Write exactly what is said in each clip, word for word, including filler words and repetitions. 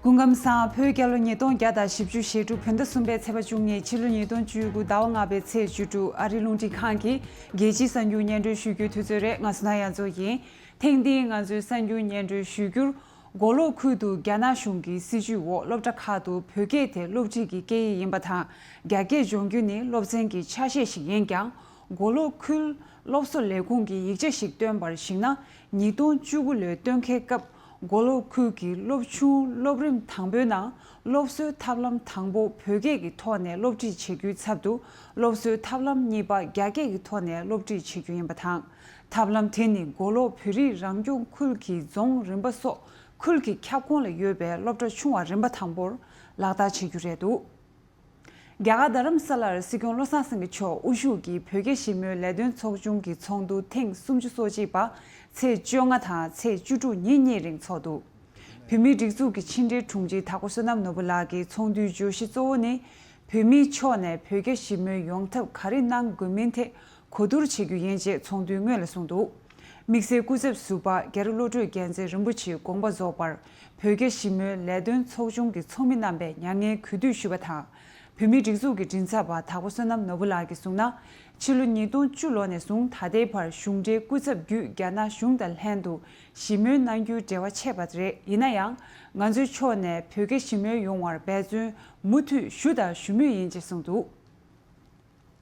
སྐུ་ཁམས་བཟང་། བོད་རྒྱལ་ལོ་ཉིས་སྟོང་བརྒྱ་དང་བཞི་བཅུ་ཞེ་དྲུག་བོད་ཟླ་གསུམ་པའི་ཚེས་པ་བཅུ་གཉིས། ཕྱི་ལོ་ཉིས་སྟོང་བཅུ་དགུ་ཟླ་བ་ལྔ་པའི་ཚེས་བཅུ་དྲུག་ཨ་རིའི་རླུང་འཕྲིན་ཁང་གི་རྒྱལ་སྤྱིའི་གསར་འགྱུར་སྙན་སྒྲོན་ཞུ་རྒྱུའི་དུས་ཚོད་རེད། ང་བསོད་ནམས་དབྱངས་མཚོ་ཡིན། ཐེངས་འདིའི་ང་ཚོའི་གསར་འགྱུར་སྙན་སྒྲོན་ཞུ་རྒྱུར། མགོ་ལོག་ཁུལ་དུ་རྒྱ་ནག་གཞུང་གི་སྲིད་བྱུས་འོག་སློབ་གྲྭ་ཁག་ཏུ་བོད་སྐད་དེ་སློབ་ཁྲིད་ཀྱི་སྐད་ཡིག་ཡིན་པ་དང་། རྒྱ་སྐད་སྦྱོང་རྒྱུ་ནི་སློབ་ཚན་གྱི་ཆ་ཤས་ཤིག་ཡིན་ཀྱང་། མགོ་ལོག་ཁུལ་སློབ་གསོ་ལས་ཁུངས་ཀྱི་ཡིག་ཆ་ཞིག་བཏོན་པར་གཞིགས་ན། ཉིས་སྟོང་བཅུ་དགུ་ལོའི་སྟོན་ཁའི་སྐབས། མགོ་ལོག་ཁུལ་གྱི་སློབ་ཆུང་སློབ་རིམ་དང་པོའི་ནང་། སློབ་གསོའི་ཐབས་ལམ་དང་པོ་བོད་སྐད་ཀྱི་ཐོག་ནས་སློབ་ཁྲིད་བྱེད་རྒྱུའི་ཚབ་ཏུ། སློབ་གསོའི་ཐབས་ལམ་གཉིས་པ་རྒྱ་སྐད་ཀྱི་ཐོག་ནས་སློབ་ཁྲིད་བྱེད་རྒྱུ་ཡིན་པ་དང་། ཐབས་ལམ་དེ་ནི་མགོ་ལོག་བོད་རིགས་རང་སྐྱོང་ཁུལ་གྱི་རྫོང་རིམ་པ་སོགས་ཁུལ་གྱི་ཁྱབ་ཁོངས་ལ་ཡོད་པའི་སློབ་གྲྭ་ཆུང་བ་རིམ་པ་དང་པོར་ལག་བསྟར་བྱེད་རྒྱུ་རེད་འདུག་རྒྱ་གར་རྡ་རམ་ས་ལར་སྲིད་སྐྱོང་བློ་བཟང་སེང་གེ་མཆོག་དབུ་བཞུགས་ཀྱིས་བོད་རྒྱ་ཞི་མོལ་ལས་དོན་ཚོགས་ཆུང་གི་ཚོགས་འདུ་ཐེངས་སུམ་ཅུ་སོ་གཅིག་པ་ཚེས་བཅོ་ལྔ་དང་ཚེས་བཅུ་དྲུག་ཉིན་གཉིས་རིང་འཚོགས་འདུག་བོད་མིའི་སྒྲིག་འཛུགས་ཀྱི་ཕྱི་འབྲེལ་དྲུང་ཆེ་དྭགས་པོ་བསོད་ནམས་ནོར་བུ་ལགས་ཀྱིས་ཚོགས་འདུའི་བརྗོད་གཞི་གཙོ་བོ་ནི། བོད་མིའི་ཕྱོགས་ནས་བོད་རྒྱ་ཞི་མོལ་ཡོང་ཐབས་ག་རེ་གནང་དགོས་མིན་ཐད་གོ་བསྡུར་བྱེད་རྒྱུ་ཡིན་ཅེས་ཚོགས་འདུའི་སྔོན་ལ་གསུངས་འདུག་དམིགས་བསལ་སྐུ་ཚབ་ཟུར་པ་རྒྱ་རི་བློ་གྲོས་རྒྱལ་མཚན་རིན་པོ་ཆེའི་དགོངས་པ་རྫོགས་པར། བོད་རྒྱ་ཞི་མོལ་ལས་དོན་ཚོགས་ཆུང་གི་ཚོགས་མི་རྣམ་པས་མྱ་ངན་གུས་འདུད་ཞུས་པ་དང་། བོད་མིའི་སྒྲིག་འཛུགས་ཀྱི་མགྲིན་ཚབ་པ་དྭགས་པོ་བསོད་ནམས་ནོར་བུ་ལགས་ཀྱིས་གསུངས་ན། ཕྱི་ལོ་ཉིས་སྟོང་བཅུ་ལོ་ནས་བཟུང་ད་ལྟའི་བར་གཞུང་འབྲེལ་སྐུ་ཚབ་བརྒྱུད་རྒྱ་ནག་གཞུང་དང་ལྷན་དུ་ཞི་མོལ་གནང་རྒྱུའི་འབྲེལ་བ་ཆད་པ་རེད། ཡིན་ན་ཡང་། ང་ཚོའི་ཕྱོགས་ནས་བོད་རྒྱ་ཞི་མོལ་ཡོང་བར་འབད་བརྩོན་མུ་མཐུད་ཞུ་དང་ཞུ་མུས་ཡིན་ཅེས་གསུངས་འདུག་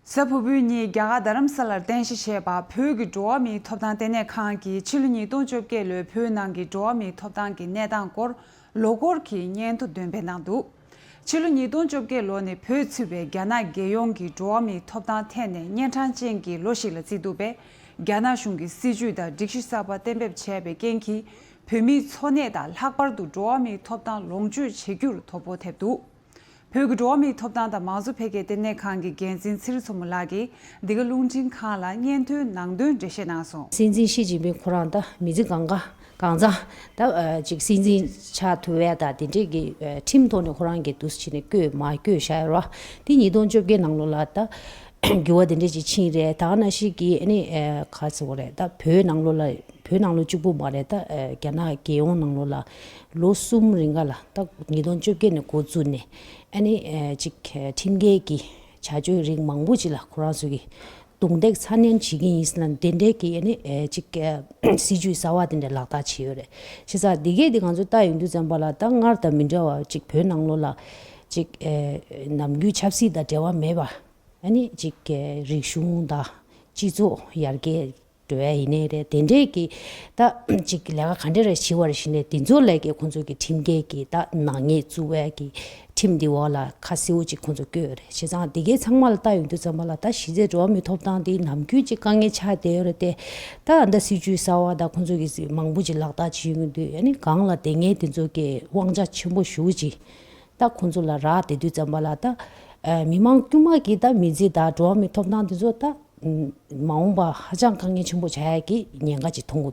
གཟའ་ཕུར་བུའི་ཉིན་རྒྱ་གར་རྡ་རམ་ས་ལར་རྟེན་གཞི་བྱས་པ་བོད་ཀྱི་འགྲོ་བ་མིའི་ཐོབ་ཐང་ལྟེ་གནས་ཁང་གིས་ཕྱི་ལོ་ཉིས་སྟོང་བཅོ་བརྒྱད་ལོའི་བོད་ནང་གི་འགྲོ་བ་མིའི་ཐོབ་ཐང་གི་གནས་སྟངས་སྐོར་ལོ་འཁོར་གྱི་སྙན་ཐོ་འདོན་སྤེལ་གནང་འདུག་ཕྱི་ལོ་ཉིས་སྟོང་བཅོ་བརྒྱད་ལོ་ནི་བོད་ཚུད་པའི་རྒྱ་ནག་རྒྱལ་ཡོངས་ཀྱི་འགྲོ་བ་མིའི་ཐོབ་ཐང་ཐད་ནས་གཉན་འཕྲང་ཅན་གྱི་ལོ་ཞིག་ལ་བརྩིས་འདུག་པས། རྒྱ་ནག་གཞུང་གི་སྲིད་བྱུས་དང་སྒྲིག་གཞི་གསར་པ་གཏན་འབེབས་བྱས་པའི་རྐྱེན་གྱིས། བོད་མིའི་འཚོ་གནས་དང་ལྷག་པར་དུ་འགྲོ་བ་མིའི་ཐོབ་ཐང་ལོངས་སྤྱོད་བྱེད་རྒྱུར་དོ་ཕོག་ཐེབས་འདུག་བོད་ཀྱི་འགྲོ་བ་མིའི་ཐོབ་ཐང་དང་མང་གཙོ་འཕེལ་རྒྱས་ལྟེ་གནས་ཁང་གི་འགན་འཛིན་ཚེ་རིང་མཚོ་མོ་ལགས་ཀྱིས་འདི་ག་རླུང་འཕྲིན་ཁང་ལ་སྙན་ཐོའི་ནང་དོན་འགྲེལ་བཤད་གནང་སོང་། སྲིད་འཛིན་ཞི་ཅིན་ཕིང་ཁོ་རང་ད་མི་ཚེ་གང་ག་གང་ཚང་ད་ཅིག་སྲིད་འཛིན་ཆགས་ཐུབ་ཡ་ད་དེ་འདྲས་ཀྱི་ཁྲིམས་ཐོག་ནས་ཁོ་རང་གི་འདུག་སེ་བྱས་ནས་བསྐོས་མ་བསྐོས་བཞག་ཡོད་ར། དེ་ཉིས་སྟོང་བཅོ་བརྒྱད་ནང་ལོགས་ལ་ད་འགྱུར་བ་དེ་འདྲས་ཅིག་ཕྱིན་རེད། ད་ག་ནང་བཞིན་གྱི་ཨ་ནི་ག་ཟེར་བ་རེད། ད་བོད་ནང་ལོགས་ལ་བོད་ནང་ལོགས་གཅིག་པུ་མ་རེད། ད་རྒྱ་ནག་རྒྱལ་ཡོངས་ནང་ལོགས་ལ་ལོ་གསུམ་རིང་ག་ལ་ད་ཉིས་སྟོང་བཅོ་བརྒྱད་ནས་འགོ་བཙུགས་ནས་ཨ་ནི་ཅིག་ཁྲིམས་འགལ་གྱི་བྱ་སྤྱོད་རིགས་མང་པོ་ཅིག་ལ་ཁོ་རང་ཚོ་གི་རྡུང་རྡེག་ཚ་ནན་བྱེད་ཀྱི་ཡིན་ཟེར་ན་དེ་འདྲའི་གི་ཨ་ནི་ཨེ་ཅིག་ཨེ་སྲིད་ཇུས་གསར་བ་དེ་འདྲ་ལག་བསྟར་བྱས་ཡོད་རེད། བྱས་ཙང་འདི་གས་དེ་ང་ཚོ་ལྟ་ཡོང་དུས་ཙམ་པ་ལ་ད་སྔར་དང་མི་འདྲ་བ་ཅིག་བོད་ནང་ལོགས་ལ་ཅིག་ཨེ་ནམ་རྒྱུན་ཆབ་སྲིད་དང་འབྲེལ་བ་མེད་པ་ཨ་ནི་ཅིག་ཨེ་རིག་གཞུང་དང་སྤྱི་ཚོགས་ཡར་རྒྱས་འགྲོ་ཡ་ཡིན་ནའི་རེད། དེ་འདྲའི་གི་ད་ཅིག་ལས་ཀ་ག་འདྲ་རེ་བྱེད་པ་རེད་ཞེས་ནས་དེ་ཚོ་ལས་ཀའི་ཁོང་ཚོ་གི་ཁྲིམས་འགལ་གི་ད་ནག་ཉེས་བཙུགས་པའི་གི་ཁྲིམས་འདི་འོག་ལ་ཁ་གསལ་བོ་ཅིག་ཁོང་ཚོ་བཀོད་ཡོད་རེད། བྱས་ཙང་འདི་གའི་ཚང་མ་ལ་ལྟ་ཡོང་དུས་ཙམ་པ་ལ་ད་གཞི་རྩའི་འགྲོ་བ་མིའི་ཐོབ་ཐང་འདི་ནམ་རྒྱུན་ཅིག་དཀའ་ངལ་ཆགས་བསྡད་ཡོད་རེད་དེ། ད་ཨ་ད་སྲིད་ཇུས་གསར་བ་ད་ཁོང་ཚོ་གི་མང་པོ་ཅིག་ལག་བསྟར་བྱེད་ཡོང་དུས་ཨ་ནི་སྒང་ལ་དེ་ངས་དེ་ཚོ་གི་དབང་ཆ་ཆེན་པོ་ཞེ་པོ་ཅིག་ད་ཁོང་ཚོ་ལ་རག་བསྡད་དུས་ཙམ་པ་ལ་ད་མི་མང་དཀྱུས་མ་གི་ད་མི་ཚེ་དང་འགྲོ་བ་མིའི་ཐོབ་ཐང་དེ་ཚོ་ད་མ་འོངས་པ་ཧ་ཅང་དཀའ་ངལ་ཆེན་པོ་ཆགས་ཡ་གི་ཉེན་ཁ་ཅིག་མཐོང་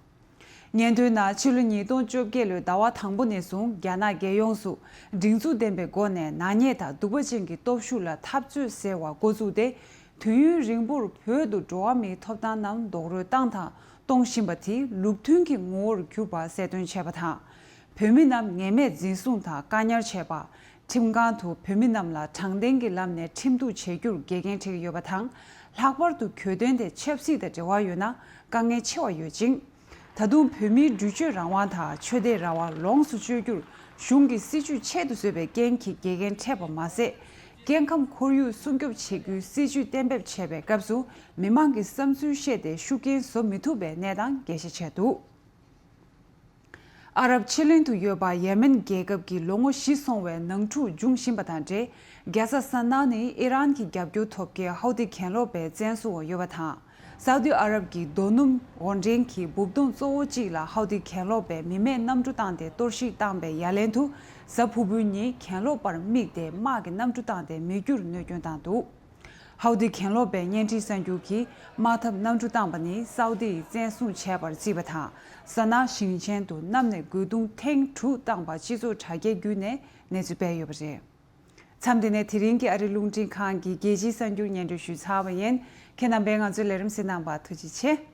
གི། སྙན་ཐོའི་ནང་ཕྱི་ལོ་ཉིས་སྟོང་བཅོ་བརྒྱད་ལོའི་ཟླ་བ་དང་པོ་ནས་བཟུང་རྒྱ་ནག་རྒྱལ་ཡོངས་སུ་སྒྲིག་འཛུགས་ལྡན་པའི་སྒོ་ནས་ནག་ཉེས་དང་གདུག་པ་ཅན་གྱི་སྟོབས་ཤུགས་ལ་འཐབ་རྩོད་ཟེར་བ་འགོ་བཙུགས་ཏེ། དུས་ཡུན་རིང་པོར་བོད་དུ་འགྲོ་བ་མིའི་ཐོབ་ཐང་རྣམས་རྡོག་རོལ་བཏང་དང་གཏོང་བཞིན་པ་དེ་ལུགས་མཐུན་གྱི་ངོ་བོར་གྱུར་པ་གསལ་སྟོན་བྱས་པ་དང་། བོད་མི་རྣམས་ངེས་མེད་འཛིན་བཟུང་དང་བཀག་ཉར་བྱས་པ། ཁྲིམས་ཁང་དུ་བོད་མི་རྣམས་ལ་དྲང་བདེན་གྱི་ལམ་ནས་ཁྲིམས་གཏུག་བྱེད་རྒྱུར་འགལ་རྐྱེན་འཕྲད་ཀྱི་ཡོད་པ་དང་། ལྷག་པར་དུ་གྱོད་དོན་དེ་ཆབ་སྲིད་དང་འབྲེལ་བ་ཡོད་ན་དཀའ་ངལ་ཆེ་བ་ཡོད་ཅིང་། ད་དུང་བོད་མིའི་འགྲུལ་སྐྱོད་རང་དབང་དང་ཆོས་དད་རང་དབང་ལོངས་སུ་སྤྱོད་རྒྱུར་གཞུང་གིས་སྲིད་ཇུས་ཆེད་དུ་བཟོས་པའི་རྐྱེན་གྱིས་འགལ་རྐྱེན་འཕྲད་པ་མ་ཟད། སྐྱེ་ཁམས་ཁོར་ཡུག་སྲུང་སྐྱོབ་བྱེད་རྒྱུའི་སྲིད་ཇུས་གཏན་འབེབས་བྱས་པའི་སྐབས་སུ་མི་མང་གི་བསམ་ཚུལ་བཤད་དེ་ཤུགས་རྐྱེན་བཟོ་མི་ཐུབ་པའི་གནས་སྟངས་འགྲེལ་བཤད་བྱས་འདུག་ཨ་རབ་ཕྱེད་གླིང་དུ་ཡོད་པ་ཡེ་མེན་རྒྱལ་ཁབ་ཀྱི་ལོ་ངོ་བཞི་སོང་བའི་ནང་འཁྲུག་འབྱུང་བཞིན་པ་དང་འབྲེལ། རྒྱལ་ས་སཱ་ན་ནི་ཨི་རན་གྱི་རྒྱབ་སྐྱོར་ཐོབ་མཁན་ཧའུ་ཏི་གྱེན་ལོག་པའི་བཙན་བཟུང་འོག་ཡོད་པ་དང་། སའུ་ཏི་ཨ་རབ་ཀྱི་རྡོ་སྣུམ་འོར་འདྲེན་གྱི་སྦུབ་དོང་གཙོ་བོ་གཅིག་ལ་ཧའུ་ཏི་གྱེན་ལོག་པས་མི་མེད་གནམ་གྲུ་བཏང་སྟེ་གཏོར་བཤིག་བཏང་པའི་ཡ་ལན་དུ། གཟའ་ཕུར་བུའི་ཉིན་གྱེན་ལོག་པར་དམིགས་ཏེ་དམག་གི་གནམ་གྲུ་བཏང་སྟེ་མི་རྒྱུར་གནོད་སྐྱོན་བཏང་འདུག་ཧའུ་ཏི་གྱེན་ལོག་པའི་བརྙན་འཕྲིན་གསར་འགྱུར་གྱིས་དམག་འཐབ་གནམ་གྲུ་བཏང་པ་ནི་སའུ་ཏིས་བཙན་བཟུང་བྱས་པར་བརྩིས་པ་དང་། ས་ན་ཞིང་ཆེན་དུ་གནམ་ནས་རྒོལ་རྡུང་ཐེངས་དྲུག་བཏང་པ་སྤྱི་ཚོགས་དྲ་རྒྱའི་བརྒྱུད་ནས་གནས་ཚུལ་སྤེལ་ཡོད་པ་རེད། མཚམས་འདི་ནས་དེ་རིང་གི་ཨ་རི་རླུང་འཕྲིན་ཁང་གི་རྒྱལ་སྤྱིའི་གསར་འགྱུར་སྙན་སྒྲོན་ཞུས་ཚར་བ་ཡིན། ཁྱེད་རྣམ་པས་ང་ཚོའི་ལས་རིམ་གཟིགས་གནང་བར་ཐུགས་རྗེ་ཆེ།